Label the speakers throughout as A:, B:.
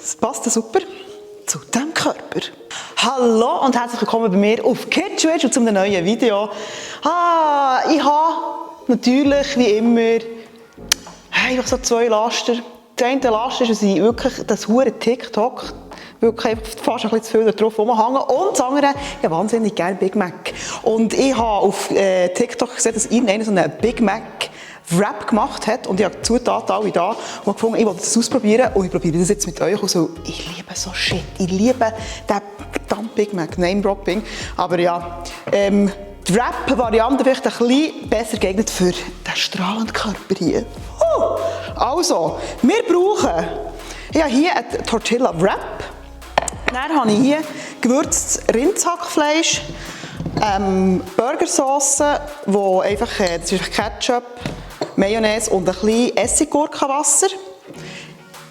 A: Das passt super zu diesem Körper. Hallo und herzlich willkommen bei mir auf KidSwitch und zu einem neuen Video. Ich habe natürlich, wie immer, einfach so zwei Laster. Die eine Last ist, dass ich wirklich das hure TikTok wirklich fast ein bisschen zu viel drauf rumhängen. Und das andere, ja wahnsinnig gerne Big Mac. Und ich habe auf TikTok gesehen, dass irgendeiner so einen Big Mac Wrap gemacht hat und ich habe die Zutaten alle da und gefunden, ich wollte das ausprobieren und ich probiere das jetzt mit euch aus. Ich liebe so Shit, ich liebe den verdammten Big Mac, Name-Dropping. Aber ja, die Wrap-Variante vielleicht ein bisschen besser geeignet für den strahlenden Körper hier. Also, wir brauchen hier einen Tortilla Wrap. Dann habe ich hier gewürztes Rindshackfleisch, Burgersauce, wo einfach, das ist Ketchup, Mayonnaise und ein bisschen Essiggurkenwasser,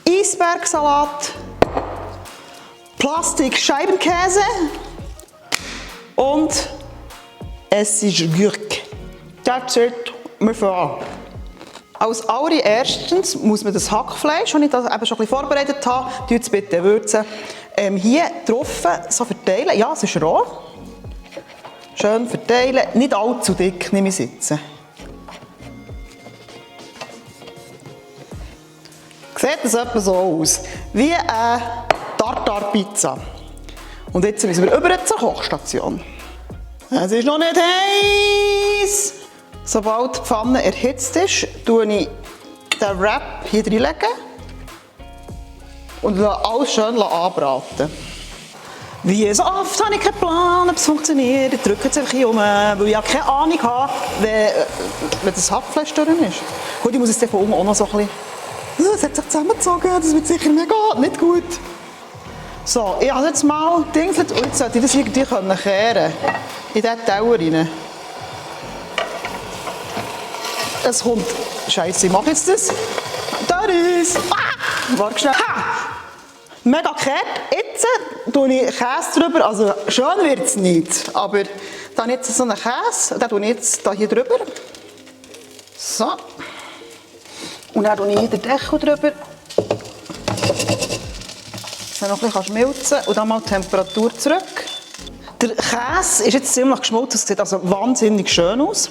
A: Eisbergsalat, Plastik-Scheibenkäse und Essiggurke. That's it, wir fangen an. Als allererstes muss man das Hackfleisch, das ich das eben schon ein bisschen vorbereitet habe, es bitte würzen, hier drauf so verteilen. Ja, es ist roh. Schön verteilen, nicht allzu dick, nehme ich jetzt. Sieht das etwa so aus, wie eine Tartar-Pizza. Und jetzt müssen wir über zur Kochstation. Es ist noch nicht heiß. Sobald die Pfanne erhitzt ist, tue ich den Wrap hier reinlegen und lasse alles schön anbraten. Wie so oft habe ich keinen Plan, ob es funktioniert. Ich drücke es einfach hier um, weil ich ja keine Ahnung habe, wenn das Hackfleisch drin ist. Gut, ich muss es von oben auch noch so ein bisschen... Es hat sich zusammengezogen, das wird sicher nicht gut. So, ich habe jetzt mal gedingselt und jetzt sollte ich das irgendwie kehren in diesen Teller rein. Es kommt... Scheiße, ich mache jetzt das. Da ist... Warte schnell. Ha! Mega gekehrt. Jetzt tue ich Käse drüber. Also schön wird es nicht. Aber dann jetzt so einen Käse. Den tue ich jetzt hier drüber. So. Und dann tue ich hier den Deckel drüber. Dann noch ein bisschen schmelzen und dann mal die Temperatur zurück. Der Käse ist jetzt ziemlich geschmolzen. Es sieht also wahnsinnig schön aus.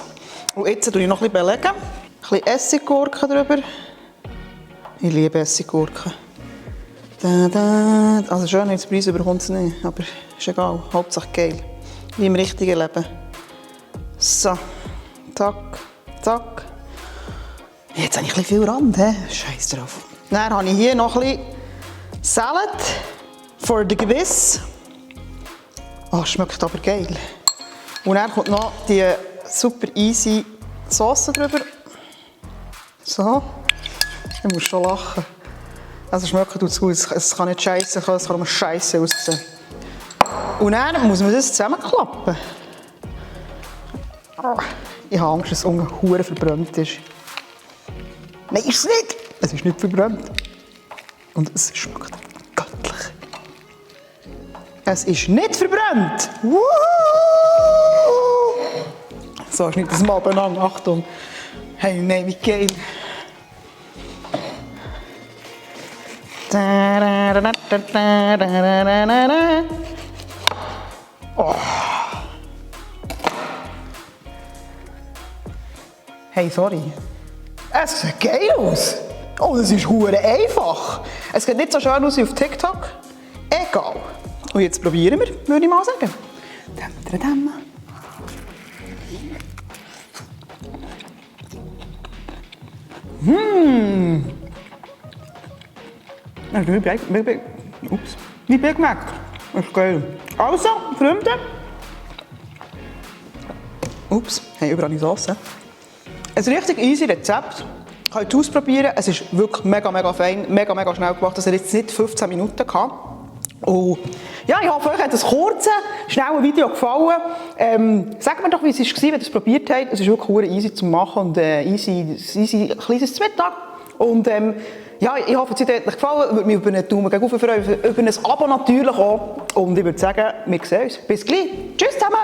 A: Und jetzt tue ich noch ein bisschen belegen. Ein bisschen Essiggurken drüber. Ich liebe Essiggurken. Also schön, jetzt Preis überkommt es nicht, aber ist egal. Hauptsache geil. Wie im richtigen Leben. So. Zack, zack. Jetzt habe ich ein bisschen viel Rand, Scheiß drauf. Dann habe ich hier noch ein bisschen Salad for the Gewiss. Oh, schmeckt aber geil. Und dann kommt noch die super easy Sauce drüber. So. Ich muss schon lachen. Also schmecken tut es gut. Es kann nicht scheiße, es kann nur scheiße aussehen. Und dann muss man das zusammenklappen. Ich habe Angst, dass es ungeheuer verbrannt ist. Nein, ist es nicht. Es ist nicht verbrannt. Und es schmeckt göttlich. Es ist nicht verbrannt. Woohoo! So, schneid das mal beieinander. Achtung. Hey, nein, wie geil. Oh. Hey, sorry. Es sieht geil aus. Und es ist hure einfach. Es sieht nicht so schön aus wie auf TikTok. Egal. Und jetzt probieren wir, würde ich mal sagen. Wie Big Mac. Das ist geil. Also, Freunde. Hey, überall die Sauce. Ein richtig easy Rezept. Könnt ihr ausprobieren. Es ist wirklich mega fein, mega schnell gemacht. Das hat jetzt nicht 15 Minuten gehabt. Und ja, ich hoffe, euch hat das kurze, schnelle Video gefallen. Sagt mir doch, wie es war, wenn ihr es probiert habt. Es ist wirklich easy zu machen und easy kleines Mittag. Und ja, ich hoffe, es hat euch gefallen. Ich würde mich über einen Daumen gegen freuen, über ein Abo natürlich auch. Und ich würde sagen, wir sehen uns. Bis gleich. Tschüss zusammen.